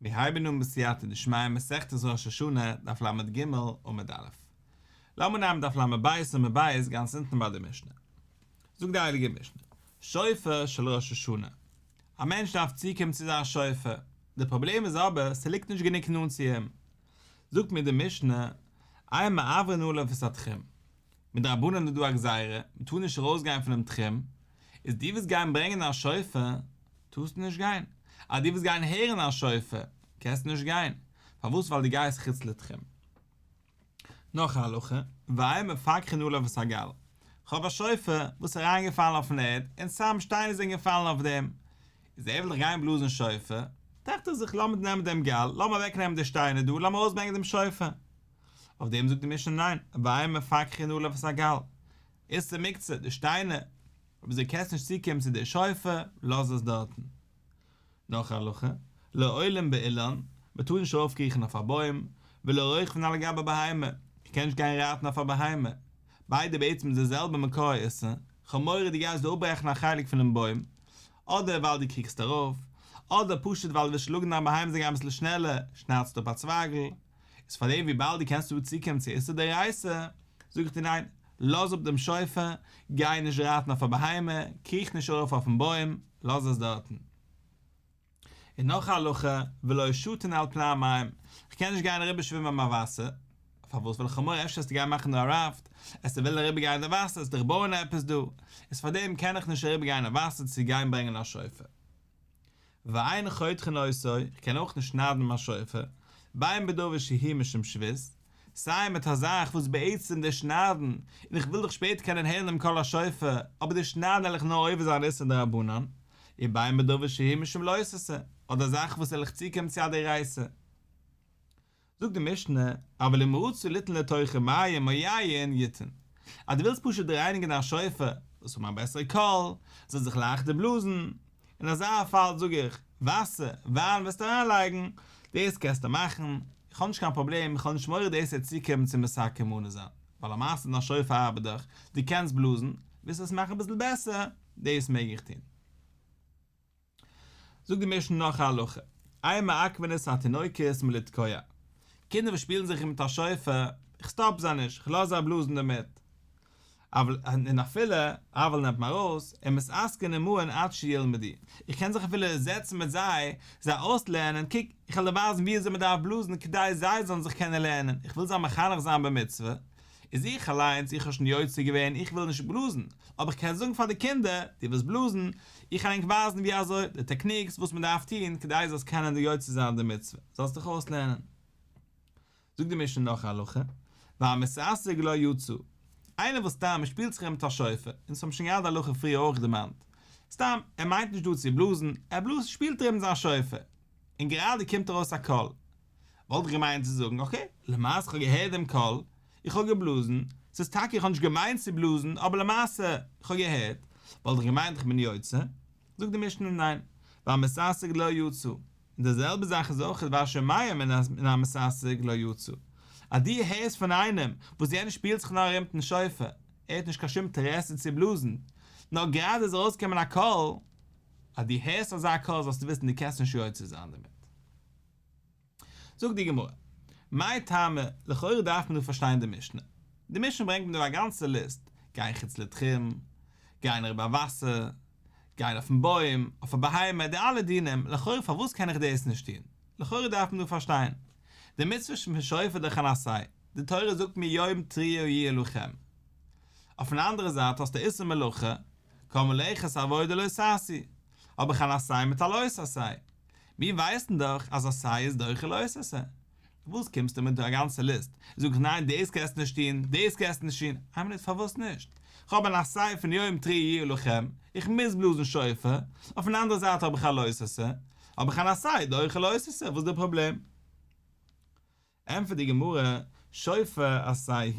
מיר הייבן אן בסייעתא דשמיא מסכת ראש השנה, דף לג עמוד א'. לאמיר נעמען דף לב עמוד ב' גאנץ אונטן ביי די משנה. זאגט די הייליגע משנה, שופר של ראש השנה. א מענטש דארף צוקומען צו זיין שופר, די פראבלעם איז אבער ס'ליגט נישט גענוג נאנט צו אים. זאגט מיר די משנה, אין מעברין עליו את התחום. מדרבנן איז דא א גזירה, מ'טאר נישט ארויסגיין פונעם תחום, איז דו וועסט גיין ברענגען א שופר, טארסטו נישט גיין, אז דו וועסט גיין הערן א שופר, קענסטו נישט גיין, פארוואס ווייל דו גייסט חוץ לתחום. נאך א הלכה, ואין מפקחין עליו את הגל, כ'האב א שופר וואס איז אריינגעפאלן אויפן ערד און סתם שטיינער זענען געפאלן אויף דעם, איז ער וויל דאך גיין בלאזן שופר, טראכט ער זיך לאמיר נעמען דעם גל, לאמיר אוועקנעמען די שטיינער דא, לאמיר ארויסברענגען דעם שופר. אויף דעם זאגט די משנה ניין, ואין מפקחין עליו את הגל, איסור מוקצה, די שטיינער, אויב אזוי קענסט נישט צוקומען צו די שופר, לאז עס דארטן. נאך א הלכה, לא עולים באילן, מען טאר נישט ארויפקריכן אויף א בוים, ולא רוכבין על גבי בהמה, איך קען נישט גיין רייטן אויף א בהמה, ביידע בעצם איז די זעלבע מקור איסור, כ'האב מורא דו גייסט דא אפברעכן א חלק פונעם בוים, אדער ווייל דו קריכסט ארויף, אדער פשוט ווייל דו ווילסט שלאגן דיין בהמה זאל גיין אביסל שנעלער, שניידסטו אפ א צווייגל, איז פאר דעם וויבאלד דו קענסט דא צוקומען צו איסור דאורייתא, זאג איך דיר ניין, לאז אפ דעם שופר, גיי נישט רייטן אויף א בהמה, קריך נישט ארויף אויפן בוים, לאז עס דארטן. און נאך א הלכה, ולא שטין על פני המים, איך קען נישט גיין אריבער שווימען ביים וואסער, פארוואס ווייל איך האב מורא אפשר וועסטו גיין מאכן דא א ראפט, וועסטו וועלן אריבער גיין אין די וואסער, וועסטו דיך בויען עפעס דא, איז פאר דעם קען איך נישט אריבער גיין אין וואסער צו גיין ברענגען א שופר. ואין חותכין אותו, איך קען אויך נישט שניידן מיין שופר, בין בדבר שהוא משום שבות, סיי מיט א זאך וואס בעצם די שניידן, און איך וויל דאך שפעטער קענען הערן דעם קול השופר, אבער די שניידן וועל איך נאר עובר זיין איסור דרבנן, ובין בדבר שהוא משום לא תעשה, אדער א זאך וואס וועל איך צוקומען צו א דאורייתא. זאגט די משנה, אבל אם רצה ליתן לתוכו מים או יין יתן, אז דו ווילסט פשוט רייניגן דיין שופר, זאלסט האבן א בעסערע קול, זאל זיך לייכטער בלאזן, אין אזא פאל זאג איך, וואסער, וויין וועסטו אריינלייגן, דאס קענסטו מאכן, איך האב נישט קיין פראבלעם, איך האב נישט מורא דאס וועט צוקומען צו מתקן מנא זיין, ווייל למעשה דיין שופר ארבעט דאך, דו קענסט בלאזן, ווילסט עס מאכן אביסל בעסער, דאס מעג איך טון. זאגט די משנה נאך א הלכה, אין מעכבין את התינוקות מלתקוע, קינדער וואס שפילן זיך מיט א שופר, איך סטאפ זיי נישט, איך לאז זיי בלאזן דערמיט, אבל און אפילו, אבל נעמט מען ארויס, ומתעסקין עמהן עד שילמדו, איך קען זיך אפילו זעצן מיט זיי, זיי אויסלערנען, קוק, איך וועל דיר ווייזן ווי אזוי מען דארף בלאזן כדי זיי זאלן זיך קענען לערנען, איך וויל זיי מחנך זיין במצוה, איז איך אליינס, איך האב שוין יוצא געווען, איך וויל נישט בלאזן, אבער איך קען זאגן פאר די קינדער, דו ווילסט בלאזן, איך וועל ענק ווייזן ווי אזוי, די טעקניקס וואס מען דארף טון כדי זאלסט קענען יוצא זיין די מצוה, זאלסט דיך אויסלערנען. זאגט די משנה נאך א הלכה, והמתעסק לא יצא, איינער וואס סתם שפילט זיך ארום מיט א שופר, אונז האבן שוין געהאט די הלכה פריער אויך דערמאנט, סתם, ער מיינט נישט דא צו בלאזן, ער בלאזט שפילט ארום מיט זיין שופר, און גראדע קומט ארויס א קול, וואלט איך געמיינט צו זאגן, אקעי, למעשה איך האב געהערט דעם קול, איך האב געבלאזן, ס'איז טאקע איך האב נישט געמיינט צו בלאזן, אבער למעשה, איך האב געהערט, וואלט איך געמיינט איך בין יוצא, זאגט די משנה ניין, והמתעסק לא יצא, און די זעלבע זאך איז אויך והשומע מן המתעסק לא יצא, אז דו הערסט פון איינעם וואס יענער שפילט זיך נאר ארום מיטן שופר, ער האט נישט קיין שום אינטערעסע צו בלאזן, נאר גראדע איז ארויסגעקומען א קול, אז דו הערסט אזא קול זאלסטו וויסן דו קענסט נישט יוצא זיין דערמיט. זאגט די גמרא, מאי טעמא, לכאורה דארף מען דא פארשטיין די משנה, די משנה ברענגט מיר דא א גאנצע ליסט, גיין חוץ לתחום, גיין אריבער וואסער, גיין אויפן בוים, אויף א בהמה, די אלע דינים, לכאורה פארוואס קען איך דאס נישט טון? לכאורה דארף מען דא פארשטיין, די מצוה פון שופר איז דאך אן עשה, די תורה זאגט מיר יום תרועה יהיה לכם. אויפן אנדערע זייט האסטו איסור מלאכה, כל מלאכת עבודה לא תעשו, האב איך אן עשה מיט א לא תעשה. מיר ווייסן דאך אז עשה איז דוחה לא תעשה. וואס קומסטו מיט א גאנצע ליסט? זאג איך ניין דאס קענסטו נישט טון, דאס קענסטו נישט טון, איין מינוט פארוואס נישט? כ'האב אן עשה פון יום תרועה יהיה לכם, איך מוז בלאזן שופר, אויפן אנדערע זייט האב איך א לא תעשה, האב איך אן עשה דוחה לא תעשה, וואס איז די פראבלעם? ענטפערט די גמרא, שופר עשה הוא,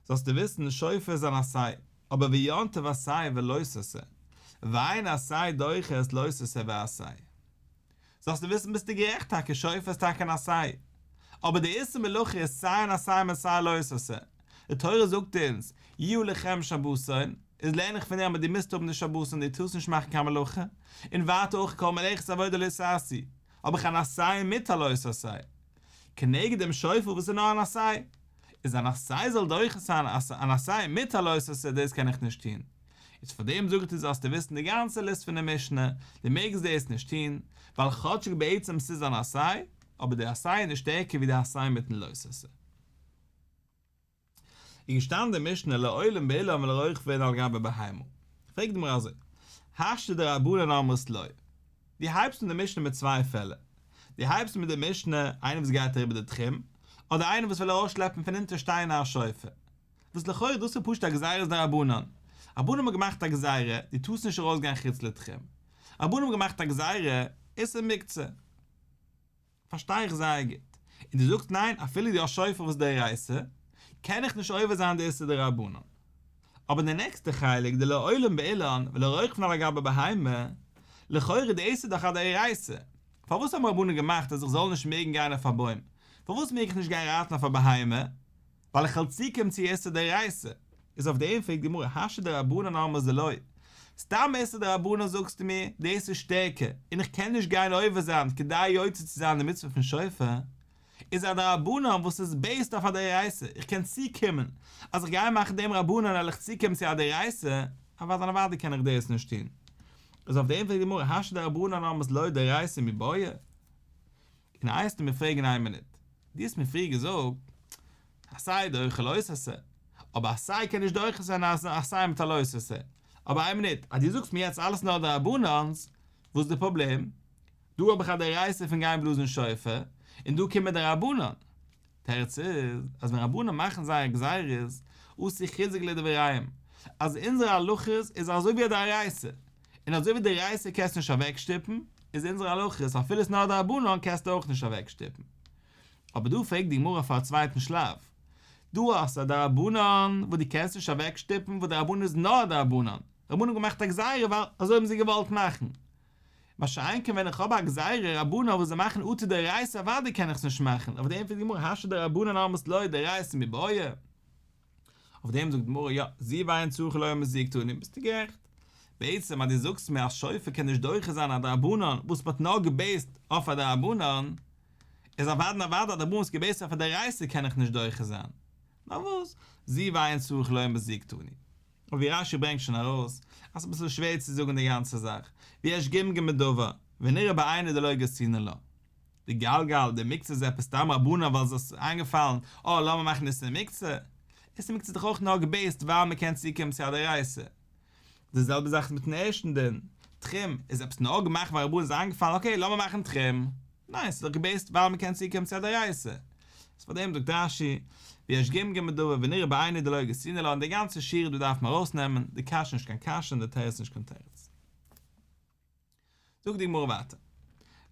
זאלסטו וויסן שופר איז אן עשה, אבער ויום טוב עשה ולא תעשה, ואין עשה דוחה את לא תעשה ועשה. זאלסטו וויסן ביסטו גערעכט טאקע שופר איז טאקע אן עשה, אבער די איסור מלאכה איז סיי אן עשה און סיי לא תעשה, די תורה זאגט אונז, יהיו לכם שבתון, איז לערן איך פון דעם אז דו מוזט האבן די שבתון דו טארסט נישט מאכן קיין מלאכה, און ווייטער אויך כל מלאכת עבודה לא תעשו. האב איך אן עשה מיט א לא תעשה, כנגד דעם שופר וואס איז נאר אן עשה, איז אן עשה זאל דוחה זיין אן עשה מיט א לא תעשה דאס קען איך נישט טון, איז פאר דעם זאגט ער זאלסטו וויסן די גאנצע ליסט פון די משנה, דו מעגסט דאס נישט טון, ווייל כאטשיג בעצם ס'איז אן עשה, אבער די עשה איז נישט שטערקער ווי די עשה מיטן לא תעשה. איז געשטאנען די משנה לעולים באילן ולרוכבין על גבי בהמה. פרעגט די גמרא אזוי, השתא דרבנן אמרת לא. דו הייבסט אן די משנה מיט צוויי פעלער. דו הייבסט אן מיט די משנה איינער וואס גייט אריבער די תחום, אדער איינער וואס וויל ארויסשלעפן פון אונטער שטיינער א שופר. וואס לכאורה דאס איז פשוט א גזירת דרבנן. רבנן האבן געמאכט א גזירה, דו טארסט נישט ארויסגיין חוץ לתחום. רבנן האבן געמאכט א גזירה, איסור מוקצה. פארשטיי איך זייער גוט. און דו זאגסט ניין אפילו דו האסט שופר וואס דאורייתא, קען איך נישט עובר זיין די איסור דרבנן. אבער די נעקסטע חלק די לעולים באילן ולרוכבין על גבי בהמה, לכאורה דאס איז דאך א דאורייתא. פארוואס האבן רבנן געמאכט אז איך זאל נישט מעגן גיין אויף א בוים? פארוואס מעג איך נישט גיין רייטן אויף א בהמה? ווייל איך וועל צוקומען צו איסור דאורייתא, איז אויף דעם פרעגט די גמרא השתא דרבנן אמרת דלא, סתם איסור דרבנן זאגסטו מיר, דאס איז שטערקער, און איך קען נישט גיין עובר זיין כדי יוצא צו זיין די מצוה פון שופר, איז א דרבנן וואס איז בעיסד אויף א דאורייתא, איך קען צוקומען אז איך גיי מאכן דעם רבנן וועל איך צוקומען צו א דאורייתא, אוודאי און אוודאי קען איך דאס נישט טון. איז אויף דעם פרעגט די גמרא השתא דרבנן אמרת לא דאורייתא מיבעיא, און הייסטו מיר פרעגן איין מינוט, דו האסט מיר פריער געזאגט עשה דוחה לא תעשה, אבער עשה קען נישט דוחה זיין א עשה מיט א לא תעשה, אבער איין מינוט, אז דו זאגסט מיר יעצט אלעס נאר דרבנן'ס, וואס איז די פראבלעם? דא האב איך א דאורייתא פון גיין בלאזן שופר, און דא קומט דרבנן. תירוץ איז, אז ווען רבנן מאכן זייער גזירות, עשו חיזוק לדבריהם, אז אונזערע הלכות איז אזוי ווי א דאורייתא, און אזוי ווי דאורייתא קענסטו נישט אוועקשטופן, איז אונזערע הלכות אפילו עס נאר דרבנן קענסטו אויך נישט אוועקשטופן. אבער דא פרעגט די גמרא פאר א צווייטן שלב, דא האסטו א דרבנן וואס דו קענסט נישט אוועקשטופן וואס דרבנן איז נאר דרבנן, רבנן האבן געמאכט א גזירה ווייל אזוי האבן זיי געוואלט מאכן. מה שאין כן ווען איך האב א גזירה רבנן וואס זיי מאכן אטו דאורייתא אוודאי קען איך עס נישט מאכן, אויף דעם פרעגט די גמרא השתא דרבנן אמרת לא דאורייתא מיבעיא. אויף דעם זאגט די גמרא יא, זו ואין צריך לומר זו קתני, ביסטו גערעכט. בעצם אז דו זאגסט מיר אז שופר קען נישט דוחה זיין א דרבנן וואס מ'האט נאר געבעיסט אויף א דרבנן, איז אוודאי און אוודאי א דרבנן וואס געבעיסט אויף א דאורייתא קען איך נישט דוחה זיין. נאר וואס, זו ואין צריך לומר זו קתני. און ווי רש"י ברענגט שוין ארויס, אז ס'איז אביסל שווער צו זאגן די גאנצע זאך, ויש גמגום בדבר, ונראה בעינא דלא גרסינן לה. די גלגל, די מוקצה איז עפעס סתם רבנן ווייל ס'איז איינגעפאלן, אה לאמיר מאכן איסור מוקצה. איסור מוקצה איז דאך אויך נאר געבעיסט ווייל מ'קען צוקומען צו א דאורייתא. די זעלבע זאך איז מיטן ערשטן דין, תחום איז עפעס נאר געמאכט ווייל רבנן איז איינגעפאלן אקעי לאמיר מאכן תחום. ניין ס'איז דאך געבעיסט ווייל מ'קען צוקומען צו א דאורייתא. איז פאר דעם זאגט רש"י, ויש גמגום בדבר ונראה בעינא דלא גרסינן לה און די גאנצע שורה דא דארף מען ארויסנעמען, די קשיא איז נישט קיין קשיא און די תירוץ איז נישט קיין תירוץ. זאגט די גמרא ווייטער,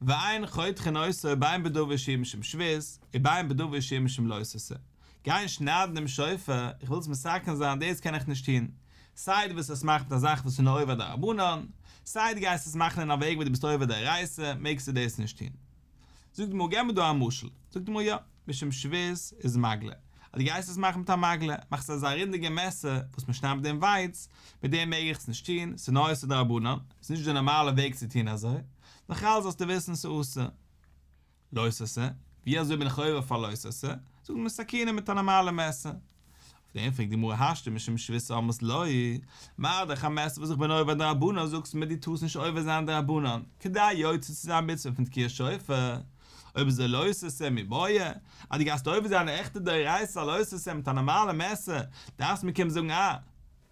ואין חותכין אותו בין בדבר שהוא משום שבות ובין בדבר שהוא משום לא תעשה, גיין שניידן דעם שופר, איך וויל עס מתקן זיין, דאס קען איך נישט טון, סיי דו ווילסט עס מאכן מיט א זאך וואס איז נאר עובר דרבנן, סיי דו גייסט עס מאכן אין א וועג וואס דו ביסט עובר דאורייתא, מעגסטו דאס נישט טון. זאגט די גמרא געב מיר דא א משל, זאגט די גמרא יא, משום שבות איז מגלא, אז דו גייסט עס מאכן מיט א מגלא, מאכסט אזא רינדיגע מעסער וואס מען שניידט מיט דעם ווייץ, מיט דעם מעג איך עס נישט טון, ס'איז נאר איסור דרבנן, ס'איז נישט די נארמאלע וועג צו טון אזוי, נאך אלס זאלסטו וויסן ס'איז אסור. לא תעשה, ווי אזוי בין איך עובר פאר לא תעשה? זאגט מען סכינא מיט א נארמאלע מעסער. אויף דעם פרעגט די גמרא השתא משום שבות אמרת לא, מה דאך א מעסער וואס איך בין עובר דרבנן זאגסטו מיר דו טארסט נישט עובר זיין דרבנן כדי יוצא צו זיין מצוה פון תקיעת שופר, אויב אזוי לא תעשה מיבעיא, אז דו גייסט עובר זיין א עכטע דאורייתא לא תעשה מיט א נארמאלע מעסער, דארפסט מיר קומען זאגן אה,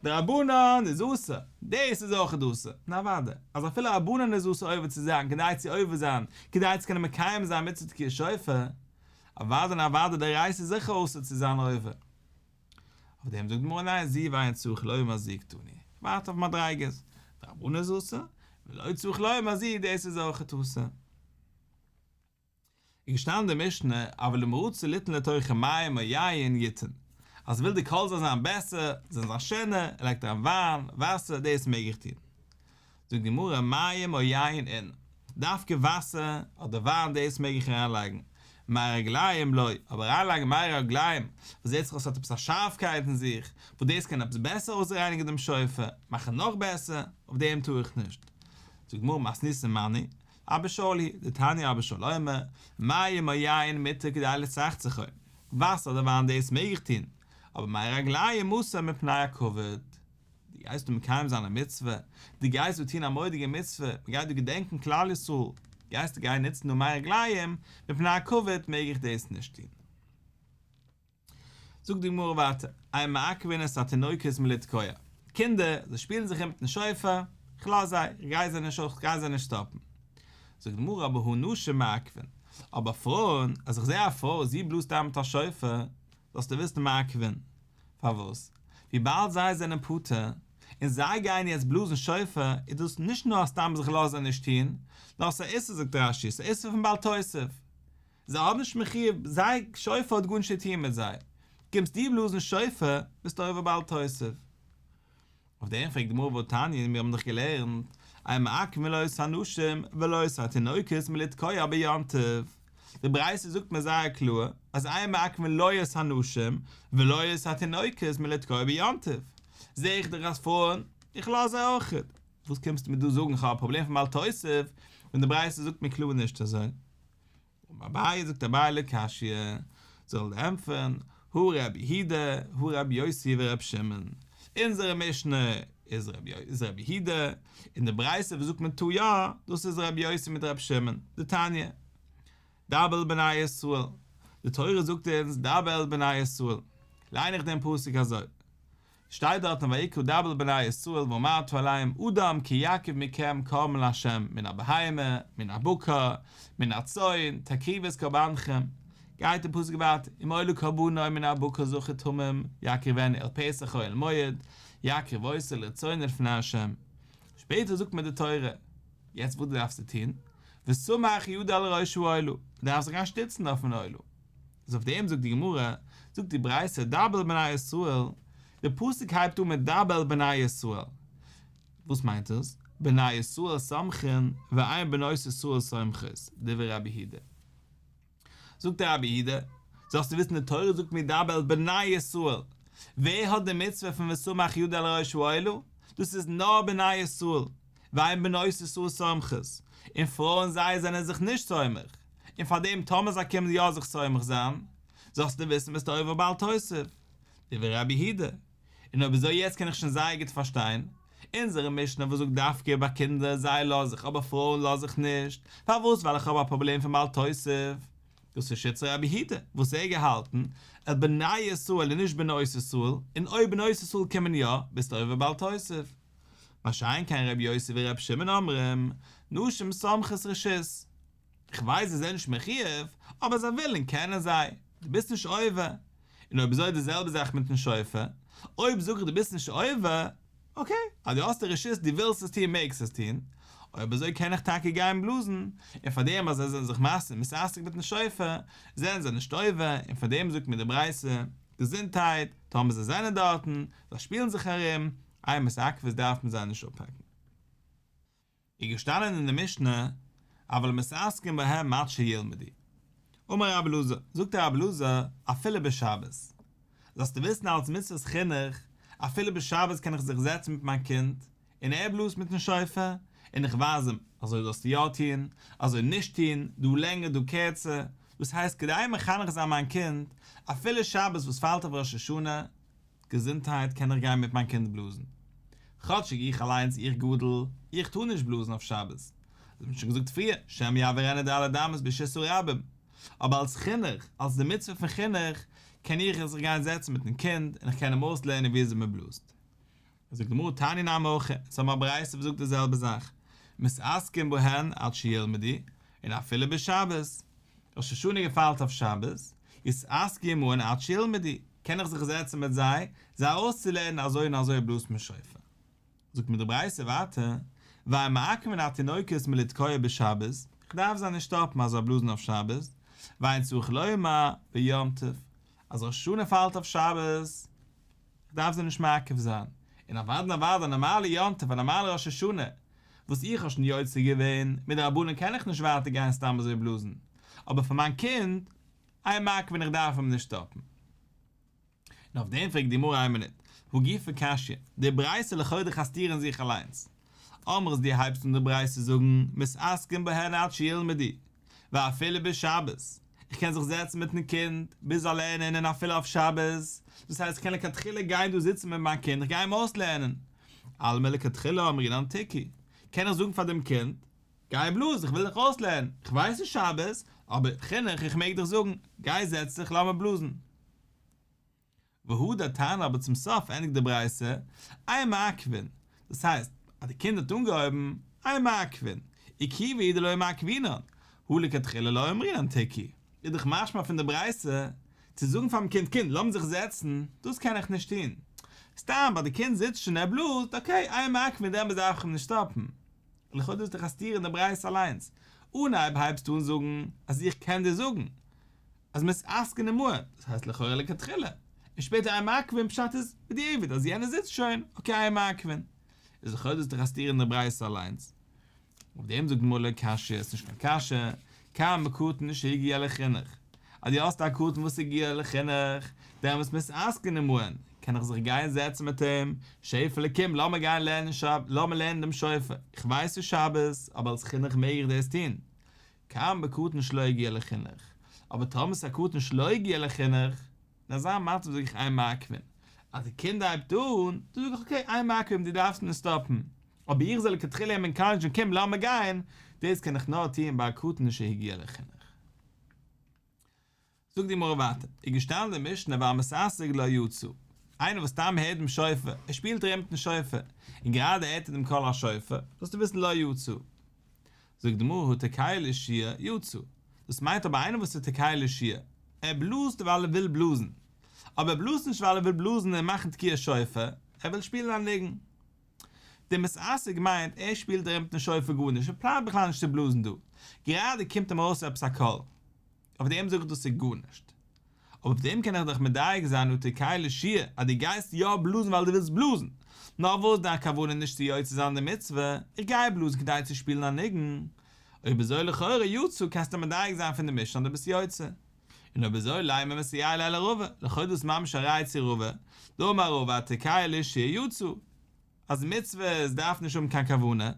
דרבנן איז אסור, דאס איז אויכעט אסור, נו אוודאי, אז אפילו רבנן איז אסור עובר צו זיין כדי צו עובר זיין, כדי צו קענען מקיים זיין מצוה תקיעת שופר, אוודאי און אוודאי דאורייתא איז זיכער אסור צו זיין עובר. אויף דעם זאגט די גמרא ניין זו ואין צריך לומר זו קתני, ווארט אויף מדריגות, דרבנן איז אסור, ולא צריך לומר זו דאס איז אויכעט אסור. איז געשטאנען די משנה אבל אם רצה ליתן לתוכו מים או יין יתן, אז וויל די קול זאל זיין בעסער, זאל זיין שענער, ער לייגט אריין וויין, וואסער, דאס מעג איך טון. זאגט די גמרא מים או יין אין, דווקא וואסער אדער וויין דאס מעג איך אריינלייגן, מי רגליים לא, אבער אריינלייגן מי רגליים וואס זעט זיך אויס האט עפעס א שארפקייט אין זיך, וואס דאס קען עפעס בעסער אויסרייניגן דעם שופר, מאכן נאך בעסער, אויף דעם טאר איך נישט. זאגט די גמרא מתניתין מני. אבא שאול היא, דתניא אבא שאול אומר, מים או יין מותר כדי לצחצחו, וואסער אדער וויין דאס מעג איך טון, אבער מי רגליים אסור מפני הכבוד. דו גייסט דא מקיים זיין א מצוה, דו גייסט דא טון א מורא'דיגע מצוה, מען גייט דא געדענקען כלל ישראל, גייסטו גיין נוצן דא מי רגליים, מפני הכבוד מעג איך דאס נישט טון. זאגט די גמרא ווייטער, אין מעכבין את התינוקות מלתקוע, קינדער, זיי שפילן זיך ארום מיטן שופר, איך לאז זיי, איך גיי זיי נישט איך גיי זיי נישט סטאפן. זאגט די גמרא אבער הא נשים מעכבין, אבער פרויען, אז איך זע א פרוי זי בלאזט אריין מיט א שופר, זאלסטו וויסן מעכבין, פארוואס? וויבאלד זיי זענען פטור, און זיי גייען יעצט בלאזן שופר, איז דאס נישט נאר סתם אז איך לאז זיי נישט טון, נאר ס'איז א איסור זאגט רש"י, ס'איז א איסור פון בל תוסיף. זיי האבן נישט מחיוב, זייער שופר האט גארנישט צו טון מיט זיי, קומסט דו בלאזן שופר, ביסטו עובר בל תוסיף. אויף דעם פרעגט די גמרא והתניא, מיר האבן דאך געלערנט, אין מעכבין לא את הנשים ולא את התינוקות מלתקוע ביום טוב, די ברייתא זאגט מיר זייער קלאר אז אין מעכבין לא את הנשים ולא את התינוקות מלתקוע ביום טוב, זע איך דאך אז פרויען, איך לאז זיי אויכעט, וואס קומסטו מיר דא זאגן איך האב א פראבלעם פון בל תוסיף, ווען די ברייתא זאגט מיר קלאר נישט אזוי. אמר אביי זאגט אביי לא קשיא, זאל ער ענטפערן, הא רבי יהודה, הא רבי יוסי ורבי שמעון, אונזערע משנה איז רבי יהודה, און די ברייתא וואס זאגט מען טאר יא, דאס איז רבי יוסי מיט רבי שמעון, דתניא, דבר אל בני ישראל, די תורה זאגט אונז דבר אל בני ישראל, ליין איך דעם פסוק אזוי, שטייט דארט אין ויקרא דבר אל בני ישראל ואמרת אליהם אדם כי יקריב מכם קרבן לה' מן הבהמה מן הבקר מן הצאן תקריבו את קרבנכם, גייט די פסוק ווייטער אם עולה קרבנו מן הבקר זכר תמים יקריבנו אל פתח אוהל מועד יקריב אותו לרצונו לפני ה', שפעטער זאגט מיר די תורה יעצט וואס דו דארפסט טון וסמך ידו על ראש העולה, מען דארף זיך גיין שטיצן אויפן עולה. איז אויף דעם זאגט די גמרא, זאגט די ברייתא דבר אל בני ישראל, די פסוק הייבט אן מיט דבר אל בני ישראל, וואס מיינט דאס? בני ישראל סומכין ואין בנות ישראל סומכות, דברי רבי יהודה. זאגט דער רבי יהודה, זאלסטו וויסן די תורה זאגט מיר דבר אל בני ישראל, ווער האט די מצוה פון וסמך ידו על ראש העולה? דאס איז נאר בני ישראל, ואין בנות ישראל סומכות, און פרויען זיי זענען זיך נישט סומך, און פאר דעם טאמער זיי קומען יא זיך סומך זיין, זאלסטו וויסן ביסטו עובר בל תוסיף, דברי רבי יהודה. און אויב אזוי יעצט קען איך שוין זייער גוט פארשטיין, אונזערע משנה וואס זאגט דווקא ביי קינדער זיי לאז איך אבער פרויען לאז איך נישט, פארוואס ווייל איך האב א פראבלעם פון בל תוסיף, דאס איז שיטת רבי יהודה, וואס ער געהאלטן, אז בני ישראל און נישט בנות ישראל, און אויב בנות ישראל קומען יא, ביסטו עובר בל תוסיף. מה שאין כן רבי יוסי ורבי שמעון אומרים, נשים סומכות רשות. איך ווייס זיי זענען נישט מחיוב, אבער זיי ווילן קענען זיי, דו ביסט נישט עובר. און אויב אזוי די זעלבע זאך מיטן שופר, אויב זאג איך דו ביסט נישט עובר, אקעי, אז דו האסט די רשות דו ווילסט עס טון מעגסט עס טון, אויב אזוי קען איך טאקע גיין בלאזן, און פאר דעם אז זיי זענען זיך מתעסק מיטן שופר, זענען זיי נישט עובר, און פאר דעם זאגט מיר די ברייתא, געזונטהייט, טאמער זיי זענען דארטן, זיי שפילן זיך ארום, אין מתעכבות דארף מען זיי נישט אפהאקן. איז געשטאנען אין די משנה, אבל מתעסקין בהם עד שילמדו. אמר רבי אלעזר, זאגט רבי אלעזר, אפילו בשבת. זאלסטו וויסן אלס מצוות חינוך, אפילו בשבת קען איך זיך זעצן מיט מיין קינד, און ער בלאזט מיטן שופר, און איך ווייז אים, אזוי זאלסטו יא טון, אזוי נישט טון, דא לענגער דא קערצער, דאס הייסט כדי מחנך זיין מיין קינד, אפילו שבת וואס פאלט אויף ראש השנה, געזונטהייט קען איך גיין מיט מיין קינד בלאזן. כאטשיג איך אליינס איך גדול, איך טאר נישט בלאזן אויף שבת. אזוי ווי מ'האט שוין געזאגט פריער, שמא יעבירנו ד' אמות ברשות הרבים. אבער אלס חינוך, אלס די מצוה פון חינוך, קען איך זיך גיין זעצן מיטן קינד און איך קען אים אויסלערנען ווי אזוי מ'בלאזט. זאגט די גמרא תניא נמי הכי, אונז האבן א ברייתא וואס זאגט די זעלבע זאך, מתעסקין בהן עד שילמדו, און אפילו בשבת, ראש השנה געפאלט אויף שבת, יתעסקו עמהן עד שילמדו, קען איך זיך זעצן מיט זיי, זיי אויסצולערנען אזוי און אזוי בלאזט מען שופר. זאגט מיר די ברייתא ווייטער, ואין מעכבין התינוקות מלתקוע בשבת, איך דארף זיי נישט סטאפן אז זיי בלאזן אויף שבת, ואין צריך לומר ביום טוב, אז ראש השנה פאלט אויף שבת, איך דארף זיי נישט מעכב זיין, און אוודאי און אוודאי א נארמאלע יום טוב, א נארמאלע ראש השנה, וואס איך האב שוין יוצא געווען, מדרבנן קען איך נישט ווייטער גיין סתם אזוי בלאזן, אבער פאר מיין קינד, אין מעכבין איך דארף אים נישט סטאפן. און אויף דעם פרעגט די גמרא איין מינוט, הא גופא קשיא, די ברייתא לכאורה דאך א סתירה אין זיך אליינס. אמרת דו הייבסט אן די ברייתא זאגן מתעסקין בהן עד שילמדו, ואפילו בשבת, איך קען זיך זעצן מיטן קינד ביז זאל לערנען און אפילו אויף שבת, דאס הייסט איך קען לכתחילה גיין דא זיצן מיט מיין קינד איך גיי אים אויסלערנען, אלמא לכתחילה אמרינן תקעו, קען איך זאגן פאר דעם קינד, גיי בלאז איך וויל דיך אויסלערנען, איך ווייס ס'איז שבת, אבער חינוך איך מעג דיך זאגן, גיי זעץ דיך לאמיר בלאזן. והדר תני אבער צום סוף ענדיגט די ברייתא, אין מעכבין, דאס הייסט אז די קינד האט אנגעהויבן, אין מעכבין, עיכובא הוא דלא מעכבינן, הא לכתחילה לא אמרינן תקעו, איז דאך משמע פון די ברייתא, צו זאגן פאר'ן קינד קינד לאמיר זיך זעצן, דאס קען איך נישט טון, סתם ווייל די קינד זיצט שוין ער בלאזט, אקעי, אין מעכבין דעמאלטס דארף איך אים נישט סטאפן. לכאו' דאס איז דאך א סתירה אין די ברייתא אליינס, אנהייב הייבסטו אן זאגן אז איך קען דיר זאגן, אז מתעסקין עמהן, דאס הייסט לכאורה לכתחילה, און שפעטער אין מעכבין פשט איז בדיעבד אז יענער זיצט שוין, אקעי אין מעכבין. איז לכאורה דאס דאך א סתירה אין די ברייתא אליינס. אויף דעם זאגט די גמרא לא קשיא, עס איז נישט קיין קשיא, כאן בקטן שהגיע לחינוך, אז דו האסט א קטן וואס הגיע לחינוך, דעמאלטס מתעסקין עמהן, קען איך זיך גיין זעצן מיט אים, שעפעלע קום לאמיר גיין לערנען שב לאמיר לערנען דעם שופר, איך ווייס ס'איז שבת, אבער אלס חינוך מעג איך דאס טון, כאן בקטן שלא הגיע לחינוך, אבער טאמער ס'איז א קטן שלא הגיע לחינוך, אין אזא מצב זאג איך אין מעכבין, אז די קינד הייבט אן, דא זאג איך אקעי אין מעכבין דו דארפסט נישט סטאפן, אבער איך זאל לכתחילה אים ענקארעדזשן קום לאמיר גיין, דאס קען איך נאר טון ביי א קטן שהגיע לחינוך. זאגט די גמרא ווייטער, איז געשטאנען אין די משנה והמתעסק לא יצא, איינער וואס סתם הערט דעם שופר, ער שפילט ארום מיטן שופר, און גראדע הערט ער דעם קול השופר, זאלסטו וויסן לא יצא. זאגט די גמרא הא תוקע לשיר יצא, דאס מיינט אבער איינער וואס איז תוקע לשיר, ער בלאזט ווייל ער וויל בלאזן, אבער ער בלאזט נישט ווייל ער וויל בלאזן און מאכן תקיעת שופר, ער וויל שפילן א ניגון. דער מתעסק מיינט ער שפילט ארום מיטן שופר גארנישט, ער פלאנט בכלל נישט צו בלאזן דא, גראדע קומט אים ארויס עפעס א קול, אויף דעם זאג איך דאס איז גארנישט. אבער אויף דעם קען איך דאך מדייק זיין הא תוקע לשיר אז דו גייסט יא בלאזן ווייל דו ווילסט בלאזן. נאר וואס דיין כוונה איז נישט צו יוצא זיין די מצוה, איך גיי בלאזן כדי צו שפילן א ניגון. אויב אזוי לכאורה יצא קענסטו מדייק זיין פון די משנה אז דו ביסט יוצא. און אויב אזוי לימא מסייע ליה לרבא, לכאורה דאס ממש א ראיה צו רבא, דאמר רבא התוקע לשיר יצא. אז מצוות דארף נישט האבן קיין כוונה,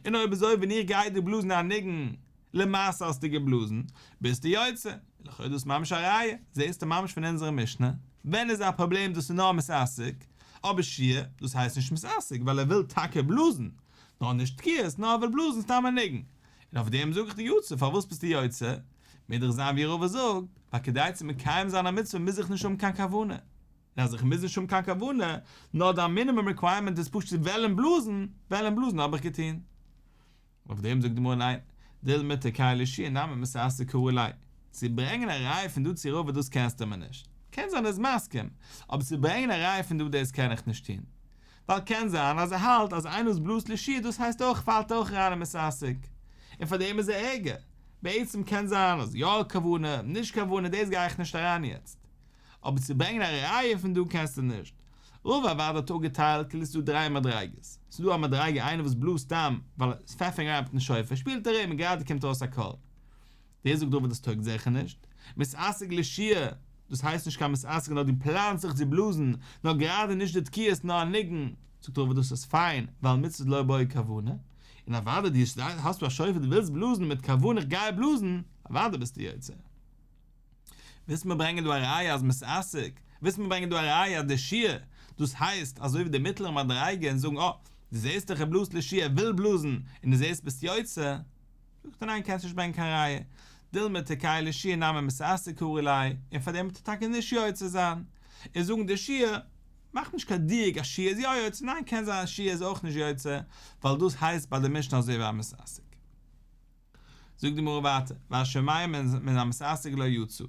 און אויב אזוי ווען איך גיי דא בלאזן א ניגון, למעשה האסטו געבלאזן, ביסטו יוצא, לכאו' דאס ממש א ראיה, זעסטו ממש פון אונזערע משנה, ווען איז א פראבלעם דאס איז נאר מתעסק, אבער שיר, דאס הייסט נישט מתעסק ווייל ער וויל טאקע בלאזן, נאר נישט תקיעות, נאר ער וויל בלאזן סתם א ניגון, און אויף דעם זאג איך דיר יצא, פארוואס ביסטו יוצא? מוז דאך זיין ווי רבא זאגט, ווייל כדי צו מקיים זיין א מצוה מוז איך נישט האבן קיין כוונה. און אז איך מוז נישט האבן קיין כוונה, נאר דיין מינימום ריקווייערמענט איז פשוט צו וועלן בלאזן, וועלן בלאזן האב איך געטון. אויף דעם זאגט די גמרא ניין, דילמא תוקע לשיר נמי מתעסק קרי ליה, צו ברענגען א ראיה פון דא צו רבא דאס קענסטו מיר נישט, קען זיין ער איז מסכים, אבער צו ברענגען א ראיה פון דא דאס קען איך נישט טון, ווייל קען זיין אז ער האלט אז איינער וואס בלאזט לשיר דאס הייסט אויך פאלט אויך אריין אין מתעסק, און פאר דעם איז ער ערגער, בעצם קען זיין אז יא כוונה, נישט כוונה דאס גיי איך נישט אריין יעצט. אבער צו ברענגען א ראיה פון דא קענסטו נישט. רבא אוודאי האט אפגעטיילט כאילו ס'איז דא דריי מדריגות. ס'איז דא א מדריגה איינער וואס בלאזט סתם ווייל ער פעפערט אריין מיטן שופר שפילט ארום און גראדע קומט ארויס א קול. דער זאגט רבא דאס טויגט זיכער נישט. מתעסק לשיר, דאס הייסט נישט קיין מתעסק נאר דו פלאנסט זיך צו בלאזן, נאר גראדע נישט די תקיעות נאר א ניגון. זאגט רבא דאס איז פיין ווייל מצוות לא בעי כוונה. און אוודאי דו האסט א שופר דו ווילסט בלאזן מיט כוונה איך גיי בלאזן, אוודאי ביסטו יוצא. ווילסט מיר ברענגען דא א ראיה אז מתעסק? ווילסט מיר ברענגען דא א ראיה אז די שיר, דאס הייסט אזוי ווי די מיטלערע מדריגה און זאגן אה, דו זעסט דאך ער בלאזט לשיר, ער וויל בלאזן, און דו זעסט ביסט יוצא? זאגט ער ניין קענסט נישט ברענגען קיין ראיה, דילמא תוקע לשיר נמי מתעסק קרי ליה, און פאר דעם וועט ער טאקע נישט יוצא זיין, און זאגן די שיר, מאך נישט קיין דיוק אז שיר איז יא יוצא, ניין קען זיין אז שיר איז אויך נישט יוצא, ווייל דאס הייסט ביי די משנה אזוי ווי א מתעסק. זאגט די גמרא ווייטער, והשומע מן המתעסק לא יצא,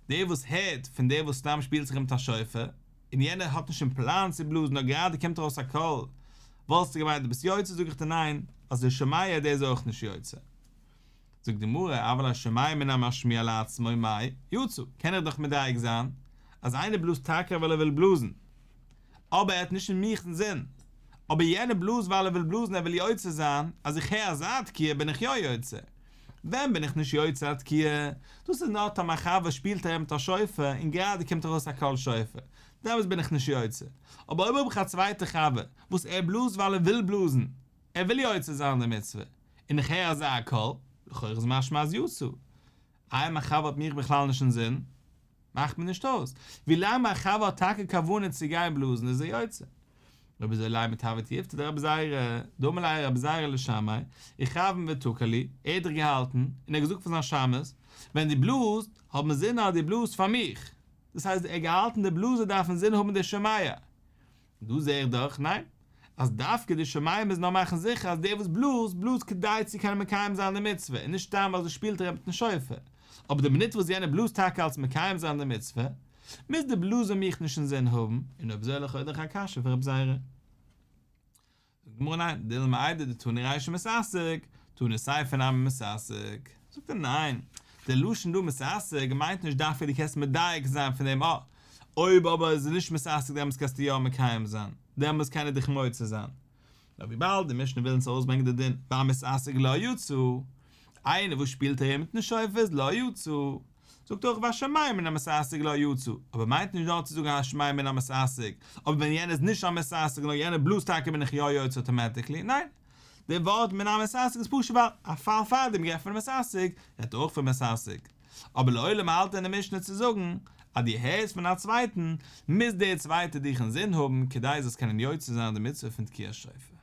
דער וואס הערט פון דער וואס סתם שפילט זיך מיט א שופר, און יענער האט נישט אין פלאן צו בלאזן נאר גראדע קומט ארויס א קול, וואלסטו געמיינט דו ביסט יוצא, זאג איך דיר ניין, אז דער שומע דער איז אויך נישט יוצא. זאגט די גמרא, אבל השומע מן המשמיע לעצמו מאי יצא, קען איך דאך מדייק זיין אז איינער בלאזט טאקע ווייל ער וויל בלאזן, אבער ער האט נישט אין מיך אינזין, אבער יענער בלאזט ווייל ער וויל בלאזן ער וויל יוצא זיין, אז איך הער אזא תקיעה בין איך יא יוצא, ווען בין איך נישט יוצא א תקיעה? דאס איז נאר טאמער א חבר שפילט ארום מיט א שופר און גראדע קומט ארויס א קול שופר, דעמאלטס בין איך נישט יוצא, אבער אויב האב איך א צווייטע חבר וואס ער בלאזט ווייל ער וויל בלאזן, ער. ער וויל יוצא זיין די מצוה, און איך הער אזא קול, לכאורה איז משמע אז יצא. איי מיין חבר האט מיך בכלל נישט אינזין? מאכט מיר נישט אויס. ווילאנג מיין חבר האט טאקע כוונה צו גיין בלאזן איז ער יוצא. אויב אזוי לימא תבעיה תיובתא דרבי זירא, דאמר ליה רבי זירא לשמעיה, איכוון ותקע לי, ער האט דאך געהאלטן, און ער האט געזאגט פאר זיין שמש, ווען דו בלאזט, האב אינזין אז דו בלאזט פאר מיך. דאס הייסט ער האט געהאלטן די בלאזער דארף אינזין האבן די שומע. דא זעה איך דאך, ניין? אז דווקא די שומע מוז נאר מאכן זיכער אז דער וואס בלאזט, בלאזט כדי צו קענען מקיים זיין די מצוה, און נישט סתם ווייל ער שפילט ארום מיטן שופר. אבער די מינוט וואס יענער בלאזט טאקע אלס מקיים זיין די מצוה, מוז דער בלאזער מיך נישט אינזין האבן, און אויב אזוי לכאורה דאך א קשיא פון רב זירא. זאגט די גמרא ניין, דילמא איידי דתנא רישא מתעסק, תנא סיפא נמי מתעסק. זאגט ער ניין, דער לשון דא מתעסק מיינט נישט דווקא דו קענסט מדייק זיין פון דעם אה, אויב אבער איז ער נישט מתעסק דעמאלטס קענסטו יא מקיים זיין, דעמאלטס קען ער דיך מוציא זיין. נאר וויבאלד די משנה וויל אונז ארויסברענגען די דין והמתעסק לא יצא, איינער וואס שפילט ארום מיטן שופר איז לא יצא, זאגט אויך והשומע מן המתעסק לא יצא, אבער מיינט נישט נאר צו זאגן השומע מן המתעסק, אבער ווען יענער איז נישט א מתעסק נאר יענער בלאזט טאקע בין איך יא יוצא אטאמעטיקלי, ניין, די ווארט מן המתעסק איז פשוט ווייל א פאל פארדעם גערעדט פון מתעסק, רעדט אויך פון מתעסק. אבער לעולם האלט אין די משנה צו זאגן אז דו הערסט פון א צווייטן, מוז דער צווייטער דיך אינזין האבן כדי זאלסט קענען יוצא זיין די מצוה פון תקיעת שופר.